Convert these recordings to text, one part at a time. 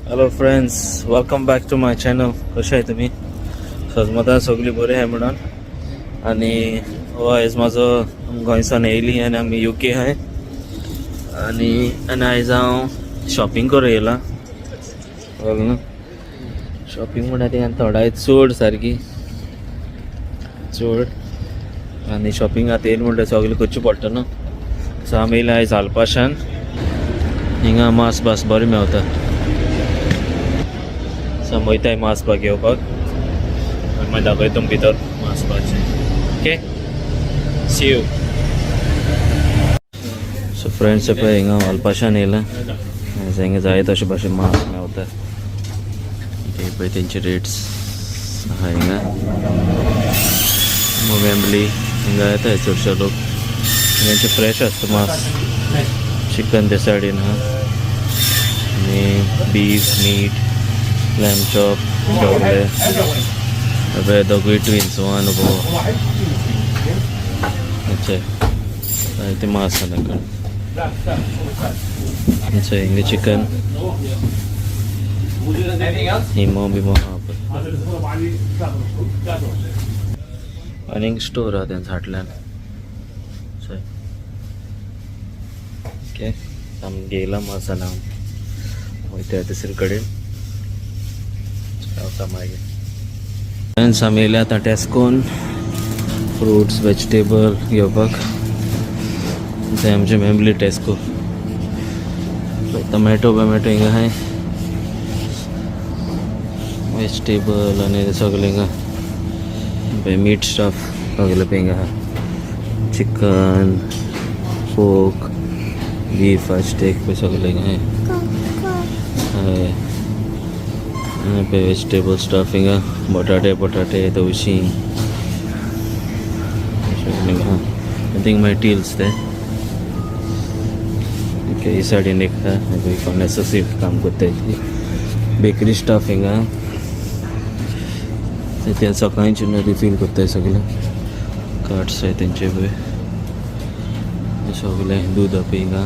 Hello friends, welcome back to my channel. कशे आहे तुम्ही? सजमता सगळी बरी आहे म्हणून. आणि हो आयज म्हाजो गोंयसान येयली आनी आमी युके आहाय. आनी आनी आयज हांव शॉपिंग करूं येयला. न्हू शॉपिंग म्हणल्यार ती थोडाय चड, सारकी चड. आनी शॉपिंग आतां येयली म्हणटा सगळें करचें पडटा न्हू. सो आमी येयला आयज अल्पाशान. हिंगा मांस बास बरें मेवता. सो आमी वयताय मांस बा घेवपाक आनी मागीर दाखयता तुमकां भितर मांस बाचे. Okay, see you. So friends, पळय, हिंगा अल्पाशान येयला. हिंगा जाय तशे भाशेन मांस मेवता. ते पळय, तेंचे रेट्स आहा हिंगा. वेम्बली हिंगा येता चडशे लोक. हेंचे फ्रेश आसता मांस. चिकन ते सायडीन आहा आनी बीफ, मीट, लॅम्ब चॉप सगळे. पळय, दोगूय ट्विन्स, वन उबो. अच्छा, जायते मांस आहा तांकां. अच्छा, हिंगा चिकन, हिमो बिमो आहा पळय. आनी स्टोर आहा तेंच्या फाटल्यान. ओके, आमी घेयला मांस आनी हांव वयता दुसरे कडेन. रावता मागीर. फ्रेंड्स, आमी येयले आतां टॅस्कोन फ्रुट्स वेजिटेबल घेवपाक. ते आमचे वेम्बली टेस्को. टमॅटो बमॅटो हिंगा आहाय, वेजिटेबल आनी सगळें हिंगा. मीट स्टफ सगळें पळय हिंगा आहा. चिकन, पोर्क, बीफ स्टेक पळय, सगळें हिंगा आहाय. हय, आनी पळय, वेजिटेबल स्टफ हिंगा, बटाटे, बटाटे, तवशीं सगळें हिंगा. I think मागीर टिल्स ते. ओके, ही सायडीन एक आहा पळय, कोण एसोसिएट काम करताय ती. बेकरी स्टफ हिंगा. ते सकाळचे रिफील करताय सगळें. कार्ट्स आहाय तेंचे पळय. हे सगळें दूद पळय हिंगा.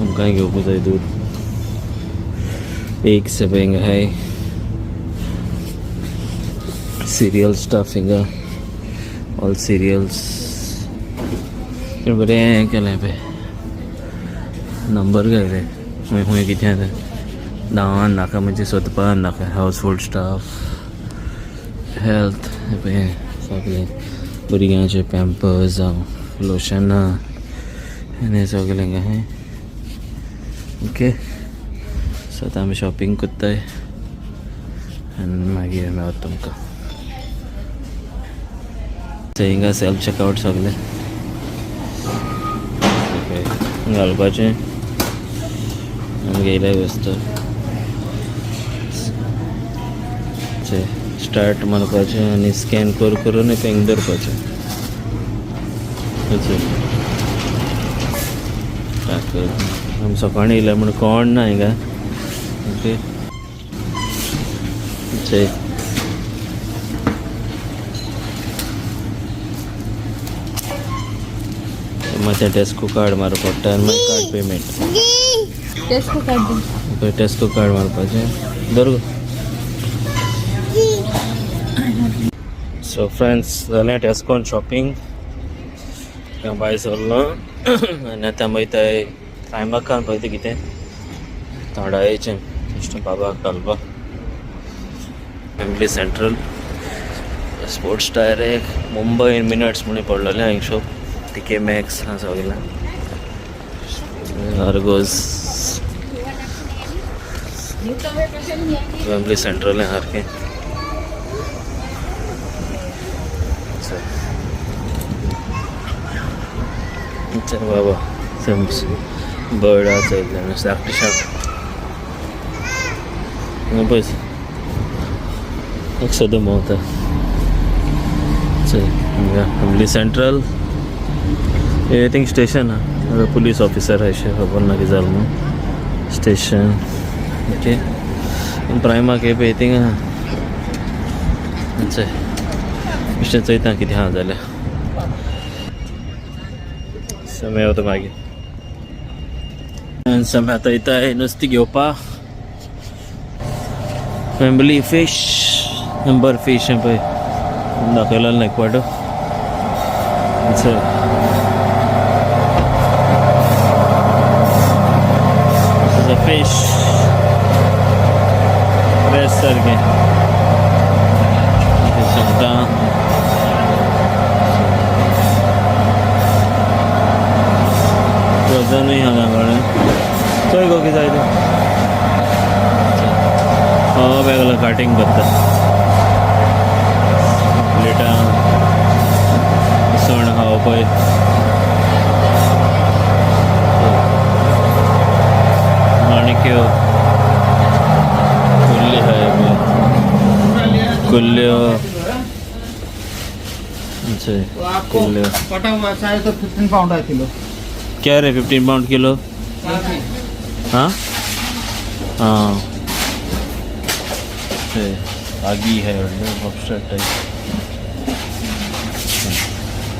आमकांय घेवपाक जाय दूद. एग्स पळय हिंगा आहाय. सिरियल स्टफ हिंगा, ऑल सिरियल्स. बरें हें केलें पळय, नंबर घायले खंय खंय कितें आहा तें. धांवन नाका, म्हणजे सोदपाक नाका. हावज होल्ड स्टफ, हेल्थ पळय, सगळें भुरग्यांचे पॅम्पर्स जावं लोशनां आनी सगळें हिंगा आहाय. ओके, सो आतां आमी शॉपिंग करताय आनी मागीर मेळत तुमकां. हिंगा सेल्फ चेकआउट सगळें. ओके, घालपाचें आमी घेयले वस्तू. स्टार्ट मारपाचें आनी स्कॅन कर करून हिंगा दवरपाचें. आमी सकाळीं येयले म्हण कोण ना हिंगा. ओके, चय, मागीर टेस्को कार्ड मारप पडटा आनी मागीर कार्ड पेमेंट. टेस्को कार्ड दी. ओके, टेस्को कार्ड मारपाचें धर. सो फ्रेंड्स, जालें टेस्कोन शॉपिंग. भायर सरलो आनी आतां वयताय प्रायमार्कान. पळयता कितें थोडायेचें बेश्टें बाबाक घालपाक. Family central, sports direct, Mumbai in minutes म्हणून पडलेलें हांगा शॉप. टीके मॅक्स आहा सगळें. आर्गोज, फॅमिली सेंट्रल आहे सारकें. चल चल बाबा, बर्ड आहा चोयलें धाकटें शाप. पळय, एक सदां भोंवता. चल, हिंगा family central. I think station आहा. पुलीस ऑफिसर अशें खबर ना कितें जालें म्हणून. स्टेशन. ओके, प्रायमार्क हे पळय थिंगा. चल, बेश्टें चोयता कितें आहा जाल्यार. सो मेवता मागीर. आमी आतां वयताय नुस्तें घेवपाक. फॅमिली फिश एम्बर fish हें पळय दाखयलें ना एक पावट. It's This is a fish. Fresh सारकें. हे सुंगटां. वजनूय हांगा कडेन चोय गो कितें जाय तें. हो वेगळो काटींग करता. प्लेटां इसवण आहा पळय. माणक्यो, कुल्ल्यो आहाय पळय, कुल्ल्यो. अच्छा. तो आपको कुल्ल्यो. कटा हुआ चाहिए तो 15 पाउंड है किलो. क्या रे, 15 पाउंड किलो? हाँ हाँ, आगी है लॉबस्टर टाइप.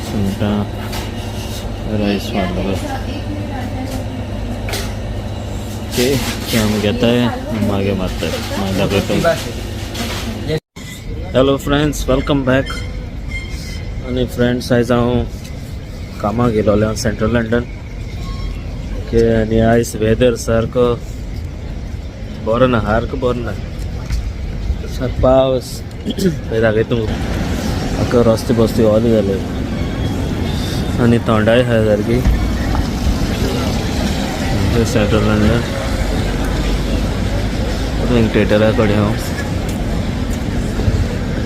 सुंगटां, राईस मारलेलो. ओके, आमी घेताय, मागीर मारताय, मागीर दाखयता. Hello friends, welcome back. आनी फ्रेंड्स, आयज हांव कामाक गेलोलें हांव सेंट्रल लंडन. ओके, आनी आयज वेदर सारको बरो ना, सारको बरो ना. सारको पावस. पळय दाखयता तुमकां, आख्खो रस्ते बस्ते ओले जाले आनी थोंडाय आहा सारकी. सेंट्रल लंडन थिएटरा कडेन हांव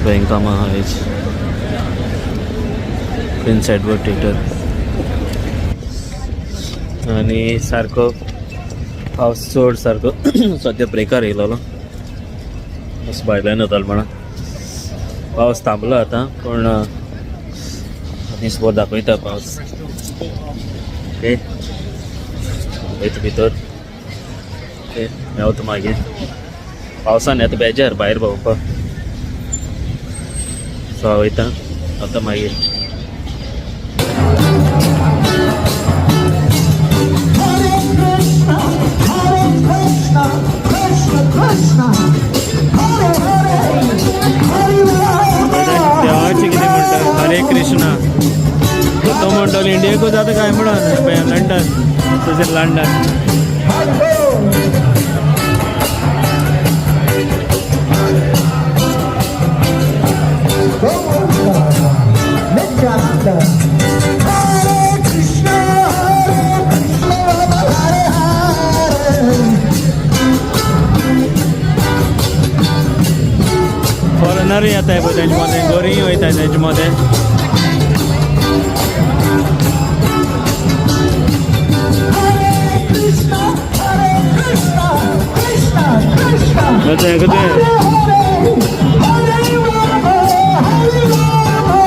बँक कामां आहा आयज, प्रिन्स एडवर्ड थिएटर. आनी सारको पावस चड सारको. सद्या ब्रेकार येयलेलो, बस भायल्यान वतालो म्हणा. पावस थांबलो आतां, पूण दीसभर दाखयता पावस. ओके, वयता भितर. ओके, मेवता मागीर. पावसान येता बेजार भायर भोंवपाक. सो हांव वयता आतां मागीर. Hare Krishna, Hare Krishna, Krishna Krishna, Hare Hare, Hare Rama. देवाचें कितें म्हणटा, हरे कृष्णा. तो म्हणटलो इंडियेकूच जाता काय म्हणून लंडन तशें London. Hare Nityananda. Hare Krishna, Hare Krishna, Hare Hare. फॉरेनरूय येताय पळय तेंचे मदें, गोरीय वयताय तेंचे मदें. Hare Krishna, Hare Krishna, Krishna Krishna. कितें कितें. Hare Hare, Hare Rama, Hare Rama,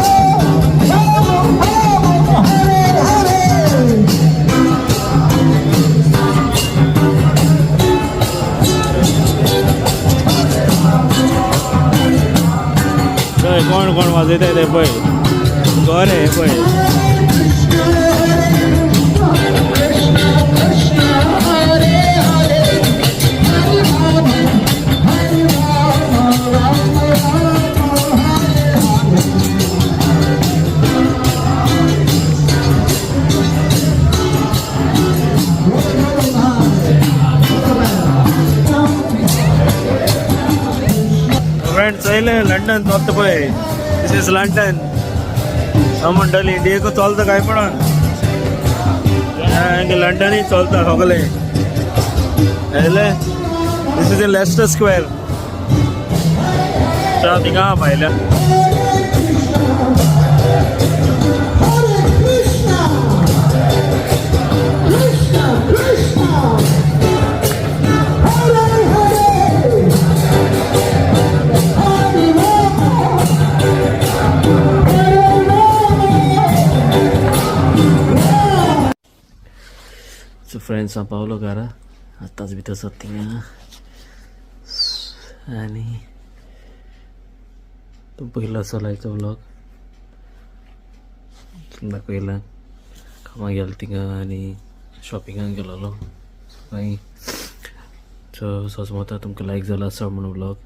Rama Rama, Hare Hare. चोय कोण कोण वाजयताय ते पळय, गोरे पळय. Krishna, Krishna, Krishna, Hare Hare, Hare Rama, Hare Rama, Rama Rama, Hare Hare. Friend, चोयलें लंडन चलता पळय. This is London. हांव म्हणटालें इंडियेकूच चलता काय म्हणून, लंडनूय चलता सगळें. येयलें, this is in Leicester Square. थिंगा भायल्या. Hare Krishna, Krishna Krishna, Hare Hare, Hare Rama, Hare Rama. So friends, हांव पावलो घरा आतांच. भितर सरता थिंगा आनी तो पयलो चलायचो व्लॉग दाखयला. कामाक गेलो थिंगा आनी शॉपिंगाक गेलोलो. मागीर सो सोजमता तुमकां लायक जालो आसा म्हणून व्लॉग.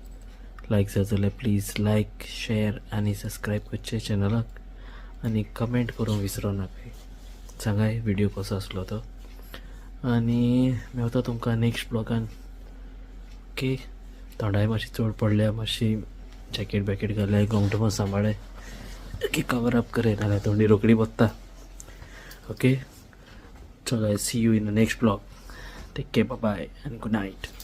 लायक जाय जाल्यार प्लीज लायक, शेअर आनी सबस्क्रायब करचें चॅनलाक आनी कमेंट करूंक विसरो नाका. सांगाय व्हिडिओ कसो आसलो तो आनी मेवता तुमकां नेक्स्ट ब्लॉगान. ओके, थोंडाय मातशी चड पडल्या, मातशी जॅकेट बॅकेट घाले, गोमटो मातसो सांबाळे. ओके, कवर अप करे, नाल्यार थंडी रोखडी बत्ता. ओके, चलो, see you in the next vlog. Take care, bye and good night.